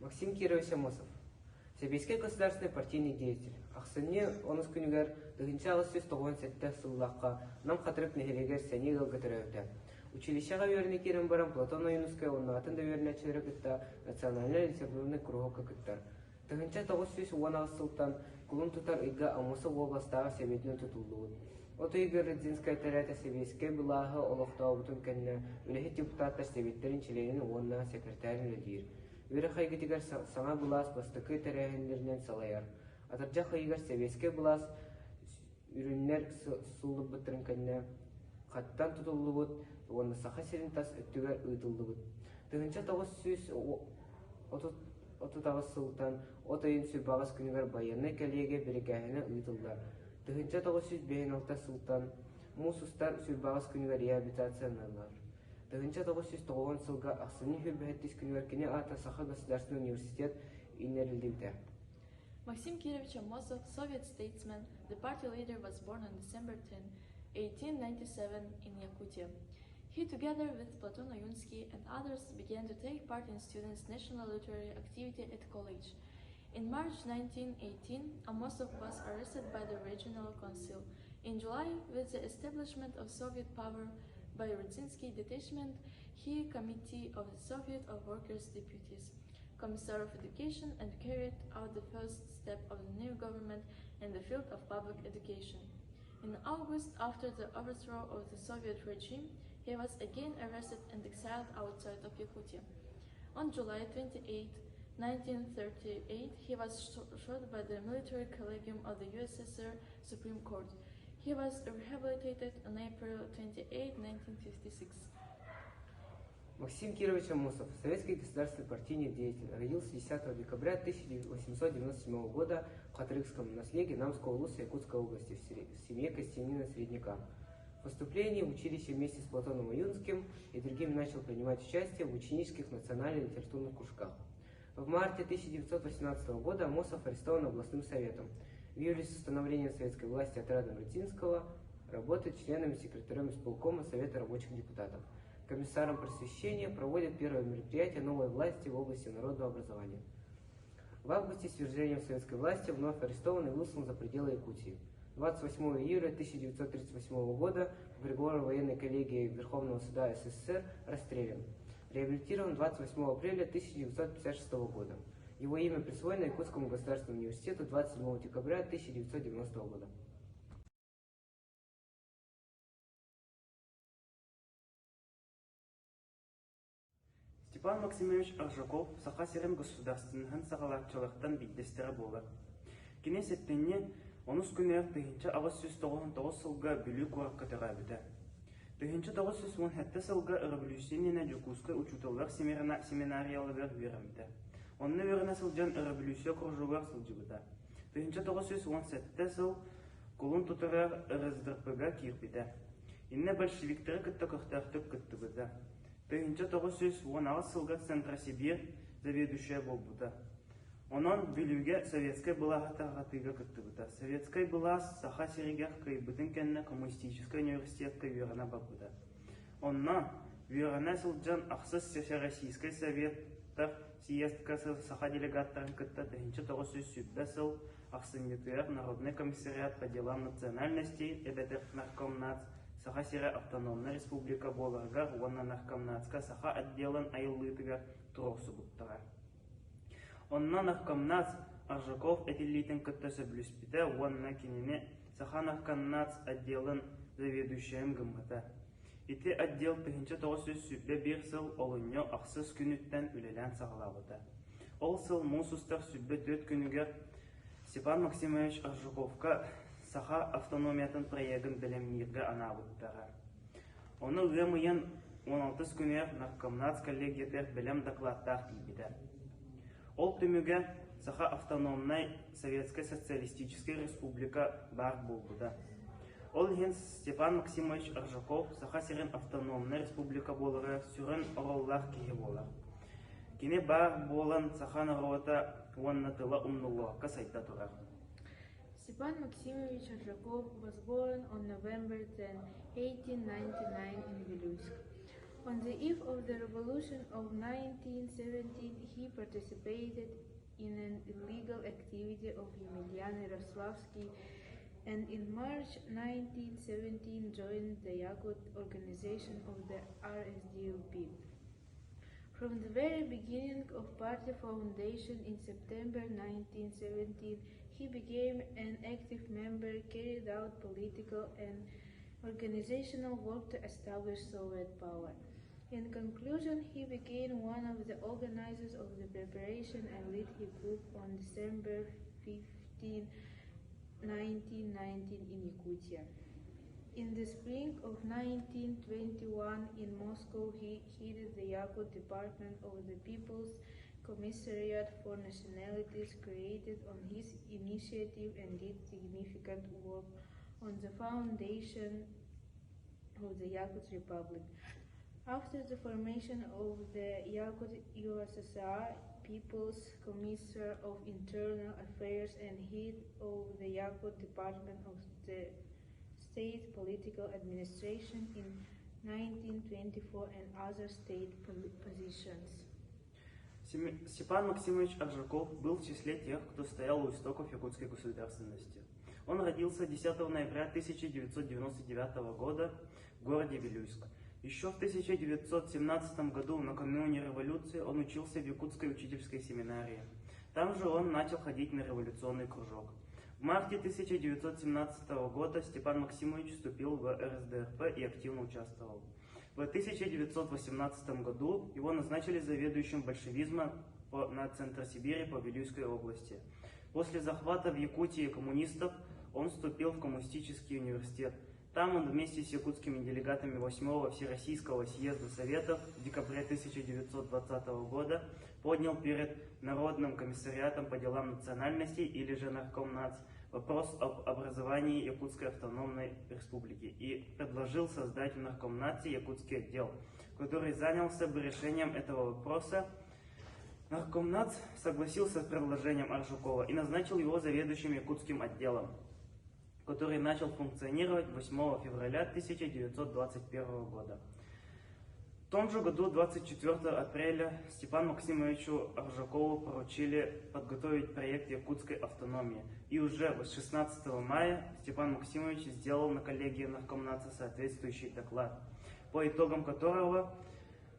Максим Кирович Аммосов, Сэбиэскэй государственнай партийнай деятель, ахсынньы онус күнүгэр 1897 сыллаахха Нам Хатырык нэһилиэгэр сэниэ ыалга төрөөбүтэ. Училищеҕа үөрэнэ киирэн баран Платон Ойуунускай уонна атын да үөрэнээччилэри кытта национальнай литературнай куруһуокка кыттар. 1918 сылтан кулун тутар ыйга Аммосов уобаластааҕы сэбиэтинэн тутуллубут. От ыйыгар Рыдзинскай этэрээт сэбиэскэй былааһы олохтообутун кэннэ үлэһит депутаттар сэбиэттэрин чилиэнин уонна секретарын үлэлиир. Үөрэх эйгэтигэр саҥа былаас бастакы тэрээһиннэринэн салайар. Атырдьах ыйыгар сэбиэскэй былаас үрүҥнэр сууллубуттарын кэннэ хаттан тутуллубут уонна Саха сирин тас өттүгэр ыытыллыбыт. 1938 сылтан от ыйын 28 күнүгэр байыаннай кэллиэгэ бирикээһинэ ыытыллар. 1956 сылтан муус устар 28 күнүгэр реабилитацияланар. 1990 сылга ахсынньы 27 күнүгэр кини аата Саха государственный университет иҥэриллибитэ. Максим Кирович Аммосов, Soviet statesman, the party leader was born on December 10, 1897 in Yakutia. He, together with Platon Oyunsky and others, began to take part in students' national literary activity at college. In March 1918, Amosov was arrested by the regional council. In July, with the establishment of Soviet power by Rudzinski detachment, he committee of the Soviet of Workers' Deputies, Commissar of Education and carried out the first step of the new government in the field of public education. In August, after the overthrow of the Soviet regime, he was again arrested and exiled outside of Yakutia. On July 28, 1938, he was shot by the military collegium of the USSR Supreme Court. He was rehabilitated on April 28, 1956. Максим Кирович Амосов, советский государственный партийный деятель, родился 10 декабря 1897 года в Хатырыкском наслеге Намского улуса Якутской области в семье крестьянина-средняка. В поступлении в училище вместе с Платоном Аюнским и другими начал принимать участие в ученических национально-литературных кружках. В марте 1918 года Амосов арестован областным советом. В июле с установлением советской власти отрядом Рудзинского работает членом и секретарем исполкома Совета рабочих депутатов. Комиссаром просвещения проводит первое мероприятие новой власти в области народного образования. В августе с свержением советской власти вновь арестован и выслан за пределы Якутии. 28 июля 1938 года по приговору военной коллегии Верховного суда СССР расстрелян. Реабилитирован 28 апреля 1956 года. Его имя присвоено Якутскому государственному университету 27 декабря 1990 года. Степан Максимович Аржаков Саха сирин государственноһын саҕалааччылартан биирдэстэрэ буолар. Кини сэттинньи онус күнүгэр 1899 сылга Бүлүү куоракка төрөөбүтэ. 1917 сылга өрөбөлүүссүйэ иннинэ Дьокуускай учууталлар семинарияларыгар үөрэммитэ. Онно үөрэнэ сылдьан өрөбөлүүссүйэ кружогар сылдьыбыта. 1917 сыл кулун тутарыгар РСДРП-га киирбитэ. Иннэ большевиктары кытта көхтөөхтүк кыттыбыта. 1918 сылга Центросибирь заведующая буолбута. Онон Бүлүүгэ советскай былааһы тарҕатыыга кыттыбыта. Советскай былаас Саха сиригэр кыайбытын кэннэ коммунистическай университетка үөрэнэ барбыта. Онно үөрэнэ сылдьан ахсыс Всероссийскай Советтар съездка саха делегаттарын кытта 1920 сыл ахсынньытыгар Народный комиссариат по делам национальностей эбэтэр Наркомнац Саха сирэ автономнай республика буоларыгар уонна Наркомнацка саха отделын айыллыытыгар туруорсубуттара. Онно Наркомнац Аржаков этиллиитин кытта сөбүлэспитэ уонна кинини Саха Наркомнац отделын заведующайын гыммыта. Ити отдел 1921 сыл олунньу ахсыс күнүттэн үлэлээн саҕалаабыта. Ол сыл муус устар 24 күнүгэр Степан Максимович Аржаковка саха автономиятын проегын бэлэмнииргэ анаабыттара. Ону ыам ыйын 16 күнүгэр Наркомнац коллегиятыгар бэлэм докладтаах тиийбитэ. Ол түмүгэ Саха автономнай Советскай Социалистическай Республика баар буолбута. Ол иһин Степан Максимович Аржаков Саха сирин автономнай республика буолара сүрүн оруоллаах киһи буолар. Кини баар буолан саха норуота уонна тыла умнуллубакка сайда турар. Степан Максимович Аржаков was born on November 10, 1899 in Vilyuysk. On the eve of the revolution of 1917, he participated in an illegal activity of Емельян Yaroslavsky and in March 1917 joined the Yakut organization of the RSDLP. From the very beginning of party foundation in September 1917, he became an active member, carried out political and organizational work to establish Soviet power. In conclusion, he became one of the organizers of the preparation and led his group on December 15, 1919 in Yakutia. In the spring of 1921 in Moscow, he headed the Yakut Department of the People's Commissariat for Nationalities created on his initiative and did significant work on the foundation of the Yakut Republic. After the formation of the Yakut USSR, People's Commissar of Internal Affairs and head of the Yakut Department of the State Political Administration in 1924 and other state positions. Степан Максимович Аржаков был в числе тех, кто стоял у истоков якутской государственности. Он родился 10 ноября 1999 года в городе Вилюйск. Еще в 1917 году, накануне революции, он учился в Якутской учительской семинарии. Там же он начал ходить на революционный кружок. В марте 1917 года Степан Максимович вступил в РСДРП и активно участвовал. В 1918 году его назначили заведующим большевизма на Центросибири по Вилюйской области. После захвата в Якутии коммунистов он вступил в коммунистический университет. Там он вместе с якутскими делегатами 8-го Всероссийского съезда Советов в декабре 1920 года поднял перед Народным комиссариатом по делам национальностей или же Наркомнац вопрос об образовании Якутской автономной республики и предложил создать в Наркомнаце якутский отдел, который занялся бы решением этого вопроса. Наркомнац согласился с предложением Аржакова и назначил его заведующим якутским отделом, который начал функционировать 8 февраля 1921 года. В том же году, 24 апреля, Степану Максимовичу Аржакову поручили подготовить проект якутской автономии. И уже 16 мая Степан Максимович сделал на коллегии Наркомнаца соответствующий доклад, по итогам которого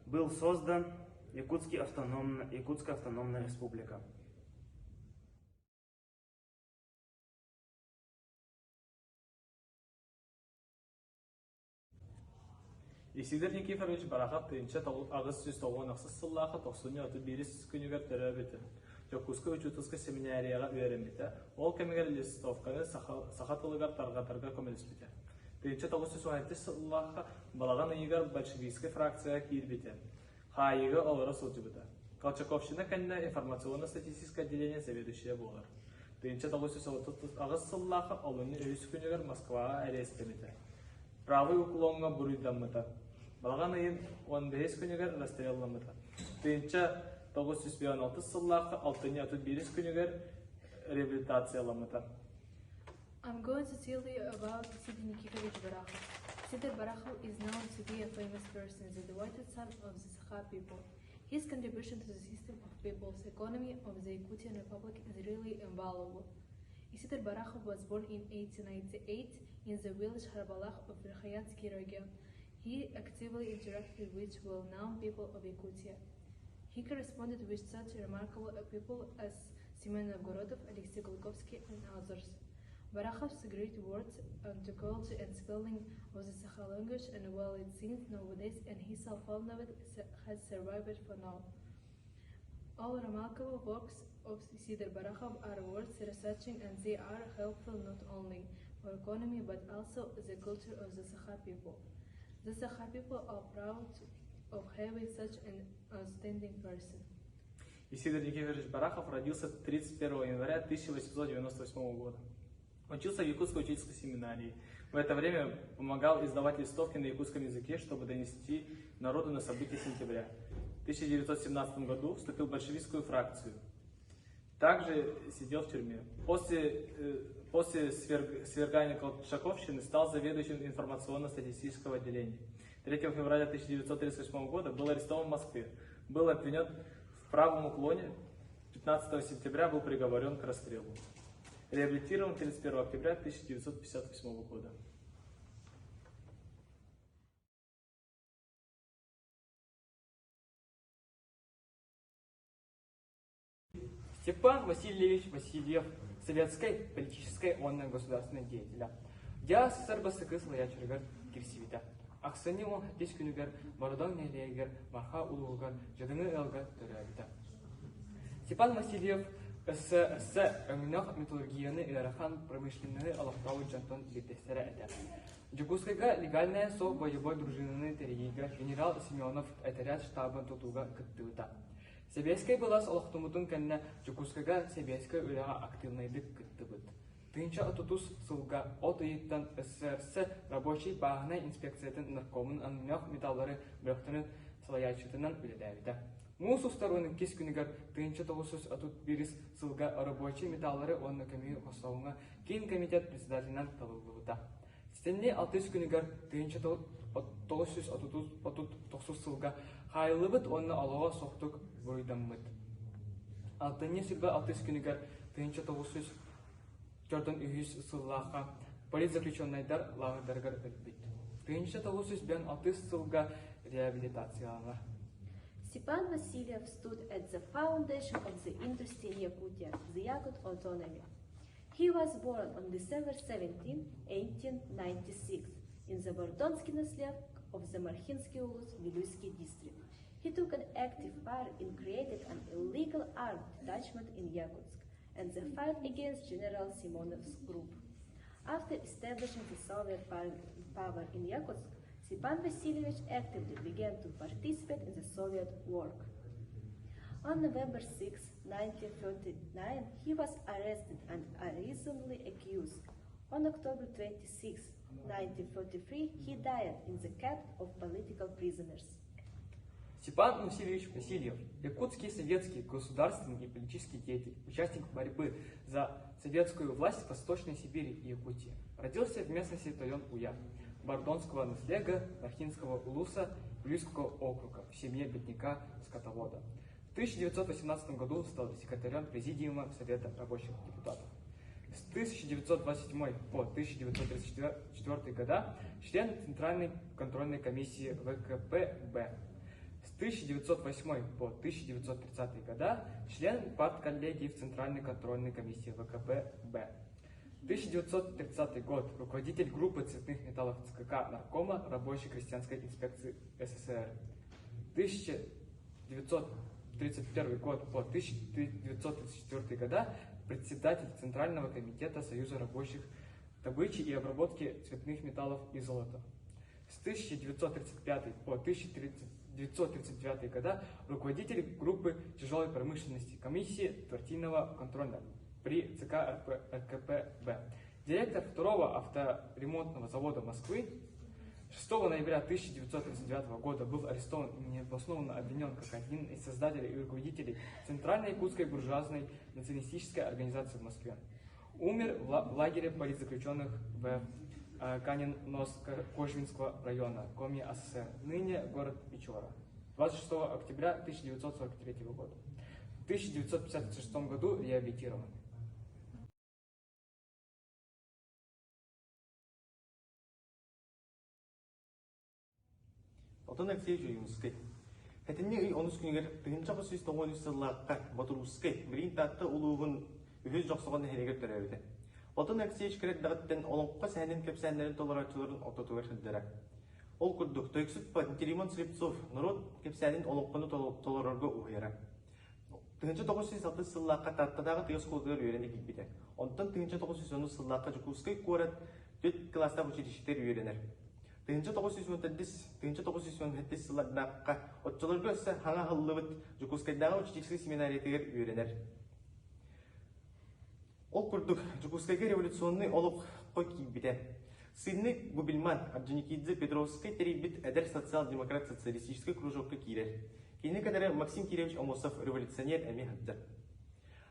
был создан Якутский автономный, Якутская автономная республика. Исидор Никифорович Барахов тыһыынча аҕыс сүүс тоҕуон ахсыс сыллаахха тохсунньу отут биирис күнүгэр төрөөбүтэ. Дьокуускай учууталскай семинарияҕа үөрэммитэ, ол кэмигэр листовканы саха тылыгар тарҕатарга көмөлөспүтэ. Тыһыынча тоҕус сүүс уон сэттис сыллаахха балаҕан ыйыгар большевистскай фракцияҕа киирбитэ, хаайыыга олоро сылдьыбыта. Колчаковщина кэннэ информационно-статистическое отделение заведующайа буолар. Тыһыынча тоҕус сүүс отут аҕыс сыллаахха олунньу үһүс күнүгэр Москваҕа эриэстэммитэ. Правый уклоҥҥа буруйдаммыта. Балаҕан ыйын уон бэһис күнүгэр расстрелламмыта. Тыһыынча тоҕус сүүс биэс алтыс сыллаахха алтынньы отут биирис күнүгэр реабилитацияламмыта. I'm going to tell you about Sidor Nikiforovich Barahov. Sidor Barahov is known to be a famous person, the devoted son of the Sakha people. His contribution to the system of people's economy of the Yakutian Republic is really invaluable. Isidor Barahov was born in 1898 in the village Harbalakh of Verkhoyansky region. He actively interacted with well-known people of Yakutia. He corresponded with such remarkable people as Semyon Novgorodov, Alexei Gulkovsky, and others. Barachov's great works on the culture and spelling of the Sakha language and well it seems nowadays and his alphabet has survived for now. All remarkable works of Isidor Barahov are worth researching and they are helpful not only for economy but also the culture of the Sakha people. The Sakha people are proud of having such an outstanding person. Исидор Никифорович Барахов родился 31 января 1898 года. Учился в Якутской учительской семинарии. В это время помогал издавать листовки на якутском языке, чтобы донести народу на события сентября. В 1917 году вступил в большевистскую фракцию. Также сидел в тюрьме. После свергания Колчаковщины стал заведующим информационно-статистического отделения. 3 февраля 1938 года был арестован в Москве. Был обвинен в правом уклоне. 15 сентября был приговорен к расстрелу. Реабилитирован 31 октября 1958 года. Степан Васильевич Васильев, советскай политическай уонна государственнай деятелэ. ДЯССР бастакы салайааччыларыгар киирсибитэ. Ахсынньы 17 күнүгэр Бородоҥ нэһилиэгэр Марха улууһугар дьадаҥы ыалга төрөөбүтэ. Степан Васильев СССР өҥнөөх металлургияны ыарахан промышленноһы олохтообут дьонтон биирдэстэрэ этэ. Дьокуускайга легальная со боевой дружинаны тэрийиигэ генерал Семенов этэрээт штабын тутууга кыттыбыта. Сэбиэскэй былаас олохтоммутун кэннэ Дьокуускайга сэбиэскэй үлэҕэ актыыбынайдык кыттыбыт. 1030 сылга от ыйыттан СССР рабочай бааһынай инспекциятын наркомун өҥнөөх металлары бөлөхтөрүн салайааччытынан үлэлээбитэ. Муус устар 12 күнүгэр 1931 сылга рабочай металлары уонна көмүһү хостооһуҥҥа Киин комитет председателинэн талыллыбыта. Сэтинньи алтыс күнүгэр 1939 сылга хаайыллыбыт уонна олоҕо суохтук буруйдаммыт. Алтынньы сүрбэ алтыс күнүгэр 1943 сыллаахха политзаключеннайдар лааҕырдарыгар өлбүт. 1956 сылга реабилитацияланар. Степан Васильев stood at the foundation of the industry in Yakutia, the Yakut autonomy. He was born on December 17, 1896, in the Bordonsky Naslev of the Marhinsky Ulus Viluysky district. He took an active part in creating an illegal armed detachment in Yakutsk and the fight against General Simonov's group. After establishing the Soviet power in Yakutsk, Stepan Vasilievich actively began to participate in the Soviet work. On November 6, 1939, he was arrested and unreasonably accused. On October 26, 1943, he died in the camp of political prisoners. Степан Васильевич Васильев, якутский советский государственный и политический деятель, участник борьбы за советскую власть в Восточной Сибири и Якутии. Родился в местности Тойон-Уя, Бордонского наслега Мархинского улуса Блюйского округа в семье бедняка-скотовода. В 1918 году стал секретарем Президиума Совета рабочих депутатов. С 1927 по 1934 года член Центральной контрольной комиссии ВКПБ. С 1908 по 1930 года член партколлегии в Центральной контрольной комиссии ВКПБ. 1930 год. Руководитель группы цветных металлов ЦКК Наркома Рабочей крестьянской инспекции СССР. 1931 год по 1934 года председатель Центрального комитета Союза рабочих добычи и обработки цветных металлов и золота. С 1935 по 1939 года руководитель группы тяжелой промышленности комиссии партийного контроля при ЦК РКПБ. Директор второго авторемонтного завода Москвы 6 ноября 1939 года был арестован и необоснованно обвинен как один из создателей и руководителей Центральной якутской буржуазной националистической организации в Москве. Умер в лагере политзаключенных в Канин-Нос-Кожвинского района Коми АССР, ныне город Печора, 26 октября 1943 года. В 1956 году реабилитирован. Платон Алексеевич Ойуунускай. Сэтинньи ый онус күнүгэр 1993 сыллаахха Ботуруускай билигин Таатта улууһун үһүс Дьохсоҕон нэһилиэгэр төрөөбүтэ. Платон Алексеевич кыра эрдэҕиттэн олоҥхо сэһэнин кэпсээннэрин толорооччуларын ортотугар сылдьара. Ол курдук, тойуксут Пантелеймон Слепцов норуот кэпсээнин олоҥхону толорорго уһуйара. 1906 сыллаахха Тааттатааҕы тыа оскуолатыгар үөрэнэ киирбитэ. Онтон 1910 сыллаахха Дьокуускай куорат түөрт кылаастаах училищетыгар үөрэнэр. 1914-1917 сыллардаахха оччолорго өссө хаҥа аһыллыбыт Дьокуускайдааҕы учительскай семинариятыгар үөрэнэр. Ол курдук, Дьокуускайга революционнай олоххо киирбитэ. Сынник Губельман Орджоникидзе Петровскай тэрийбит эдэр социал-демократ социалистическай кружокка киирэр. Кини кытары Максим Кирович Амосов революционер эмиэ сылдьар.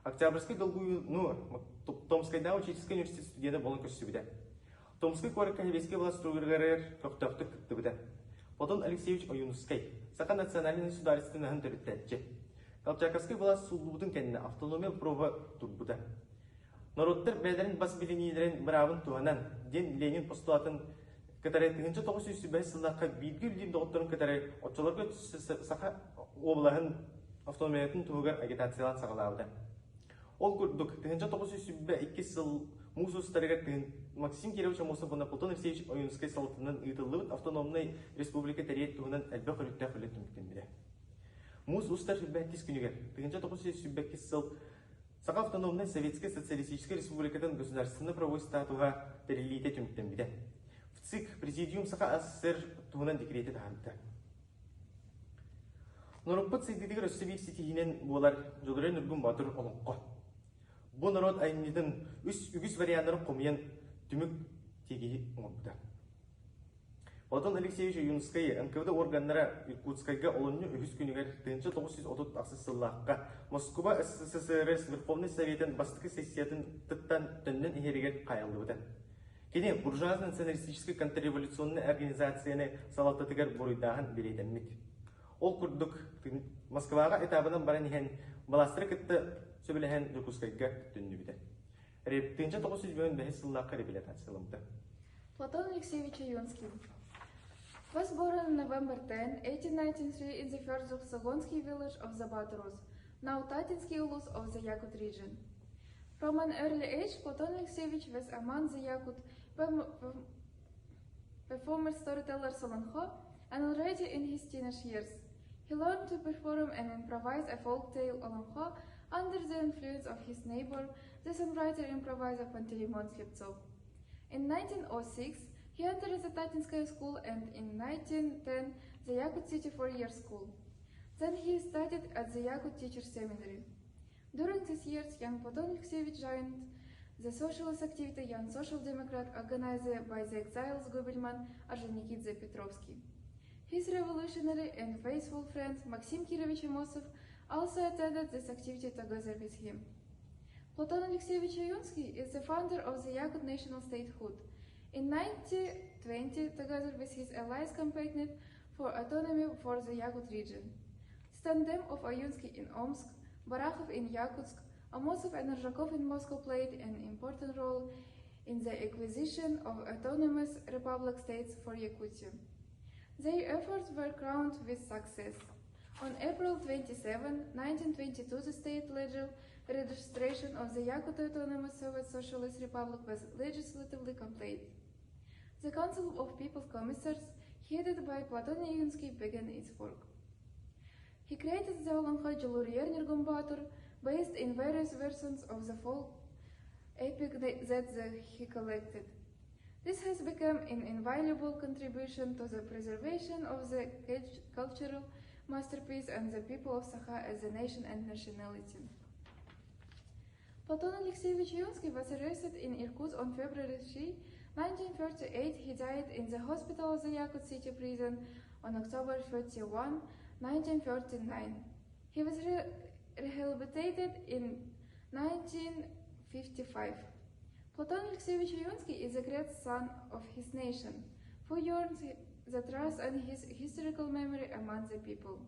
Октябрьскай долгуйууну Томскайдааҕы учительскай университет студена буолан көрсүбүтэ. Томскай куоракка сэбиэскэй былаас туругурарыгар көхтөөхтүк кыттыбыта. Платон Алексеевич Ойуунускай, Саха национальнай судаарыстыбаннаһын төрүттээччи. Колчаковскай былаас сууллубутун кэннэ автономия боппуруоһа турбута. Норуоттар бэйэлэрин бас билиниилэрин быраабын туһанан, диэн Ленин постулатын кытары 1905 сыллаахха бииргэ үлэлиир доҕотторун кытары оччолорго Саха уобалаһын автономиятын туһугар агитациялаан саҕалаабыта. Ол курдук, 1922 сыл муус устарыгар Максим Кирович Аммосов уонна Платон Алексеевич Ойуунускай салалтатынан ыытыллыбыт автономнай республика тэрийэр туһунан элбэх өрүттээх үлэ түмүктэммитэ. Муус устар 22 күнүгэр 1922 сыл Саха автономнай Советскай Социалистическай Республикатын государственно-правовой статуһа тэриллиитэ түмүктэммитэ. ВЦИК Президиум Саха АССР туһунан декрети таһаарбыта. Норуоппут сайдыытыгар өссө биир ситиһиинэн буолар Дьулурай Ньургун Боотур олоҥхо. Бу норуот айымньытын үс үгүс варианнарын хомуйан түмүк тиэгиһи оҥорбута. Платон Алексеевич Ойуунускай НКВД органнара Иркутскайга олунньу үһүс күнүгэр 1938 сыллаахха Москуба СССР Верховнай Советын бастакы сессиятын тыттан төннөн иһэригэр хаайыллыбыта. Кини буржуазно-националистическай контрреволюционнай организацияны салалтатыгар буруйдааһын бэлиэтэммит. Ол курдук, Москваҕа этабынан баран иһэн, былаастары кытта сөбүлэһэн Дьокуускайга төннүбүтэ. 1905 сыллаахха реабилитацияламмыта. Платон Алексеевич Ойунский was born on November 10, 1893 in the Ferzov-Sogonsky village of Zabatrus, now Tatinsky Ulus of the Yakut region. From an early age, Platon Alexeyevich was among the Yakut performer storyteller Solonho, and already in his teenage years, he learned to perform and improvise a folk tale Olonho under the influence of his neighbor, the songwriter-improviser Panteleimon Sleptsov. In 1906, he entered the Tatinskaya school and in 1910 the Yakut City four-year school. Then he studied at the Yakut Teacher Seminary. During these years, young Platon Alexeyevich joined the socialist activity Young Social Democrat organized by the exiles Gubelman Ordzhonikidze Petrovsky. His revolutionary and faithful friend Maxim Kirovich Amosov also attended this activity together with him. Platon Alexeyevich Oyunsky is the founder of the Yakut national statehood. In 1920, together with his allies campaigned for autonomy for the Yakut region. The tandem of Oyunsky in Omsk, Barakhov in Yakutsk, Amosov and Arzhakov in Moscow played an important role in the acquisition of autonomous republic states for Yakutia. Their efforts were crowned with success. On April 27, 1922, the state legal registration of the Yakut Autonomous Soviet Socialist Republic was legislatively complete. The Council of People's Commissars, headed by Platon Oyunsky, began its work. He created the Olonkho Djuluruyar Nyurgun Baatur, based in various versions of the folk epic that he collected. This has become an invaluable contribution to the preservation of the cultural masterpiece and the people of Sakha as a nation and nationality. Platon Alexeyevich Oyunsky was arrested in Irkutsk on February 3, 1938. He died in the hospital of the Yakut city prison on October 31, 1939. He was re rehabilitated in 1955. Platon Alexeyevich Oyunsky is a great son of his nation, who yearns the trust and his historical memory among the people.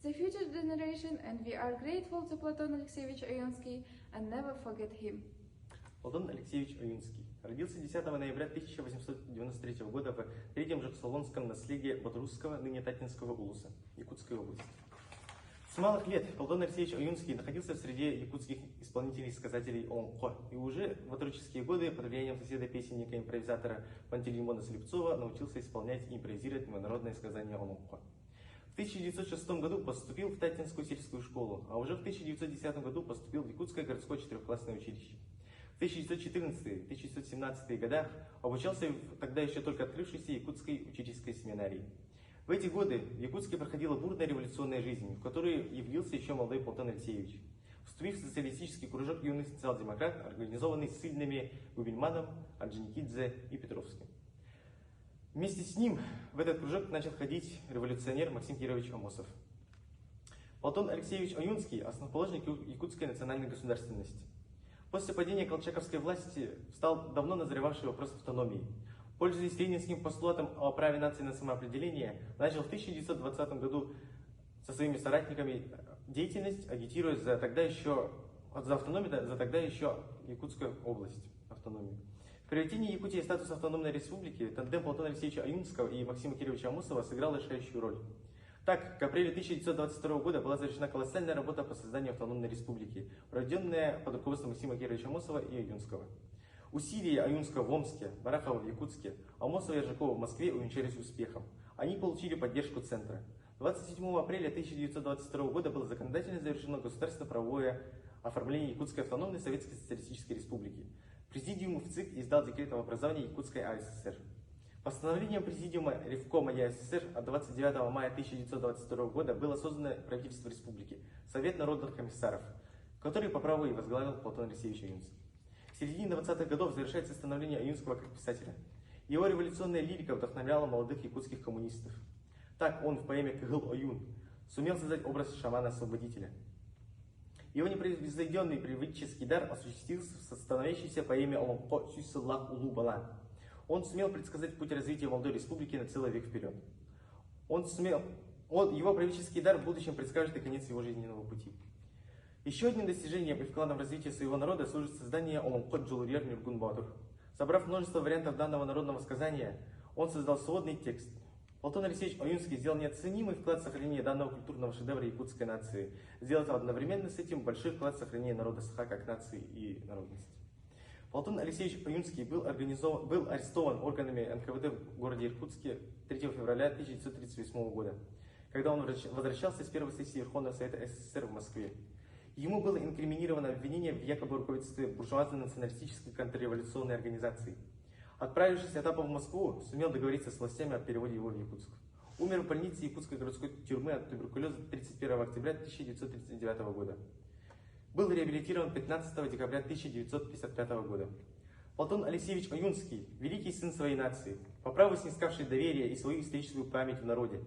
The future generation, and we are grateful to Platon Alexeyevich Oyunsky and never forget him. Платон Алексеевич Ойунский родился 10 ноября 1893 года в Третьем Жаксолонском наследии Батрусского, ныне Татинского улуса, Якутской области. С малых лет Платон Алексеевич Ойунский находился в среде якутских исполнителей и сказателей Олонхо, и уже в отроческие годы под влиянием соседа-песенника-импровизатора Пантелеймона Слепцова научился исполнять и импровизировать народное сказание Олонхо. В 1906 году поступил в Татинскую сельскую школу, а уже в 1910 году поступил в Якутское городское четырехклассное училище. В 1914-1917 годах обучался в тогда еще только открывшейся Якутской учительской семинарии. В эти годы в Якутске проходила бурная революционная жизнь, в которой явился еще молодой Платон Алексеевич. Вступив в социалистический кружок юный социал-демократ, организованный ссыльными Губельманом, Орджоникидзе и Петровским. Вместе с ним в этот кружок начал ходить революционер Максим Кирович Амосов. Платон Алексеевич Ойунский – основоположник якутской национальной государственности. После падения колчаковской власти встал давно назревавший вопрос автономии. Пользуясь ленинским постулатом о праве нации на самоопределение, начал в 1920 году со своими соратниками деятельность, агитируя за тогда еще за автономию, за тогда еще Якутскую область автономию. В приобретении Якутии статуса автономной республики тандем Платона Алексеевича Аюнского и Максима Кировича Амосова сыграл решающую роль. Так, к апрелю 1922 года была завершена колоссальная работа по созданию автономной республики, проведенная под руководством Максима Кировича Амосова и Аюнского. Усилия Аюнского в Омске, Барахова в Якутске, Амосова и Аржакова в Москве увенчались успехом. Они получили поддержку Центра. 27 апреля 1922 года было законодательно завершено государственно-правовое оформление Якутской автономной Советской Социалистической Республики. Президиум в ЦИК издал декрет об образовании Якутской АССР. Постановлением Президиума Ревкома ЯССР от 29 мая 1922 года было создано правительство республики, Совет народных комиссаров, который по праву и возглавил Платон Алексеевич Аюнский. В середине 20-х годов завершается становление Аюнского как писателя. Его революционная лирика вдохновляла молодых якутских коммунистов. Так он в поэме «Кыгыл Оюн» сумел создать образ шамана-освободителя. Его непревзойденный привыческий дар осуществился в становящейся поэме Олонхо Сүүс сыллаах улуу балаан. Он сумел предсказать путь развития молодой республики на целый век вперед. Он сумел, он, его правительский дар в будущем предскажет и конец его жизненного пути. Еще одним достижением и вкладом в развитие своего народа служит создание Олонхо Дьулуруйар Ньургун Боотур. Собрав множество вариантов данного народного сказания, он создал сводный текст. Платон Алексеевич Ойунский сделал неоценимый вклад в сохранение данного культурного шедевра якутской нации, сделав одновременно с этим большой вклад в сохранение народа Саха как нации и народности. Платон Алексеевич Ойунский был, организован, был арестован органами НКВД в городе Иркутске 3 февраля 1938 года, когда он возвращался с первой сессии Верховного Совета СССР в Москве. Ему было инкриминировано обвинение в якобы руководстве буржуазно-националистической контрреволюционной организации. Отправившись этапом в Москву, сумел договориться с властями о переводе его в Якутск. Умер в больнице Якутской городской тюрьмы от туберкулеза 31 октября 1939 года. Был реабилитирован 15 декабря 1955 года. Платон Алексеевич Ойунский – великий сын своей нации, по праву снискавший доверие и свою историческую память в народе.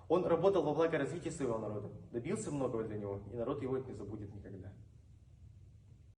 Он работал во благо развития своего народа, добился многого для него, и народ его не забудет никогда.